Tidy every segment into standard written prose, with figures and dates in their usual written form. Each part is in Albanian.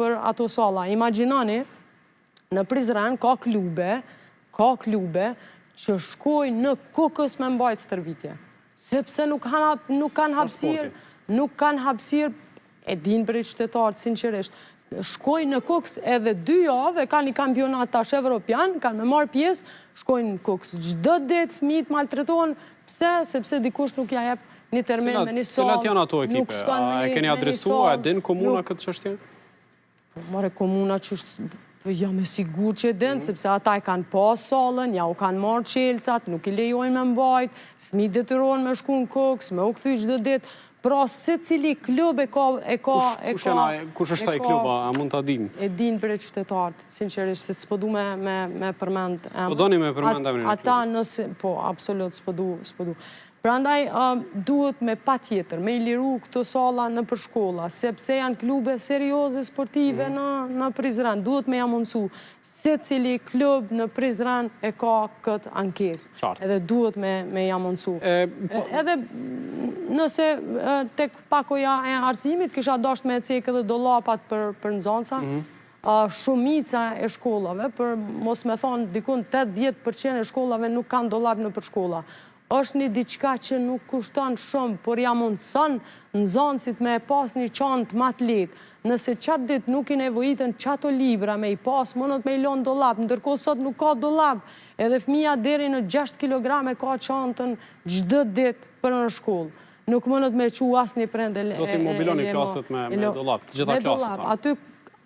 për ato salla. Imagjinoni, në Prizren ka klube, ka klube që shkojnë në Kukës me mbajt stërvitje. Sepse nuk kanë nuk kanë hapësirë, nuk kanë hapësirë, e dinë bre qytetarët sinqerisht. Shkojnë në Kukës edhe dy javë e kanë një kampionat tash evropian, kanë me marrë pjesë, shkojnë në Kukës. Çdo ditë fëmijët maltretohen, pse? Sepse dikush nuk ja jep një termen me një sallë. Cilat janë ato ekipe? A e keni adresuar, a e din komuna këtë çështje? Po more komuna qysh po jam e sigurt që e din, mhm. sepse ata e kanë pas sallën, ja u kanë marrë çelësat, nuk i lejojnë me mbajt, fëmijët detyrohen me shku në Kukës, me u kthy çdo ditë. Pra secili klub e ka e ka e ka kush është ai klub, a mund ta dimë? E dinë bre qytetarët, sinqerisht, se s'po du me me me përmend emrin. S'po doni me përmend emrin e klubit. Ata nëse po absolut s'po du, s'po du. Prandaj duhet me patjetër me i liru këto salla nëpër shkolla, sepse janë klube serioze sportive në në Prizren, duhet me ja mundësu. Secili klub në Prizren e ka këtë ankesë. Edhe duhet me me ja mundësu. Po- edhe nëse tek pakoja e arsimit kisha dashtë me e cekë edhe dollapat për për nxënësa, Shumica e shkollave, për mos me thonë dikun 80% e shkollave nuk kanë dollap nëpër shkolla. Është një diçka që nuk kushton shumë, por ja mundëson nxënësit me e pas një çantë ma të lehtë. Nëse qatë ditë nuk i nevojiten qato libra me i pas, mundet me i lënë n'dollap, ndërkohë sot nuk ka dollap, edhe fëmija deri në 6 kilogram e ka çantën çdo ditë për në shkollë. Nuk mundet me çu asnjë prind e Do t'i mobiloni klasët me dollap, të gjitha klasët. Aty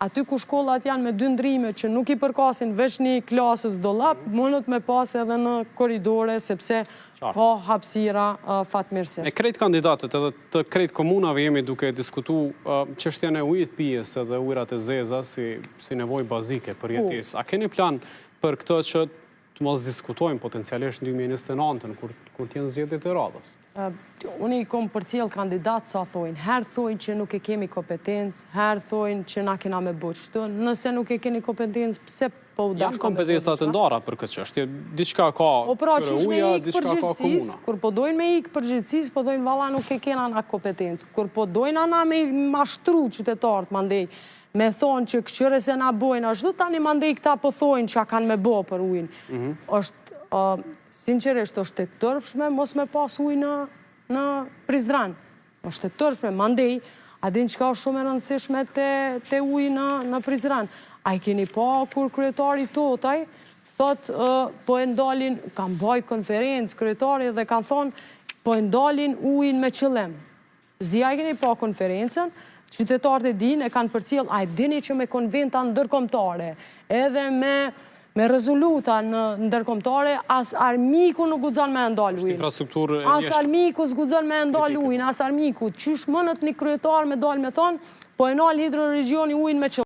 aty ku shkollat janë me dy ndrime që nuk i përkasin veç një klasës dollap, mundet me pas edhe në korridore, sepse ka hapësira fatmirësisht. Me krejt kandidatët edhe të krejt komunave jemi duke diskutu çështjen e ujit pijes edhe ujërat e zeza si si nevojë bazike për jetesë. A keni plan për këtë që të mos diskutojmë potencialisht në 2029-ën, kur, kur të jenë zgjedhjet e radhës? Unë i kom përcjell kandidat sa thojnë, herë thojnë që nuk e kemi kompetencë, herë thojnë që na kena me bo qëtu, nëse nuk e keni kompetencë, pse po u dashka Janë kompetenca të ndara për këtë çështje, diçka ka Po pra, qysh me ikë përgjegjësisë, kur po dojnë me ikë përgjegjësisë, po thojnë valla nuk e kena na kompetencë, kur po dojnë ana me mashtru qytetarët mandej, me thonë që këqyre se na bojnë ashtu, tani mandej këta po thojnë çka kanë me bo për ujin. Mhm. është, sinqerisht, është e turpshme mos me pas ujë në, në Prizren. është e turpshme, mandej, a din çka është shumë e rëndësishme te, te uji në, në Prizren. A i keni pa kur kryetari Totaj, thot, po e ndalin, ka mbajt konferencë kryetari dhe kanë thonë, po e ndalin ujin me qëllim. S'di a e keni pa konferencën, qytetarët e dinë, e kanë përcjell, a e dini që me konventa ndërkombëtare, edhe me me rezoluta në ndërkombëtare, as armiku nuk guxon me e ndal ujin. Infrastrukturë e As armiku s'guxon me e ndal ujin, as armiku. Qysh mundet një kryetar me dal me thonë, po e nal hidroregjioni ujin me qëllim.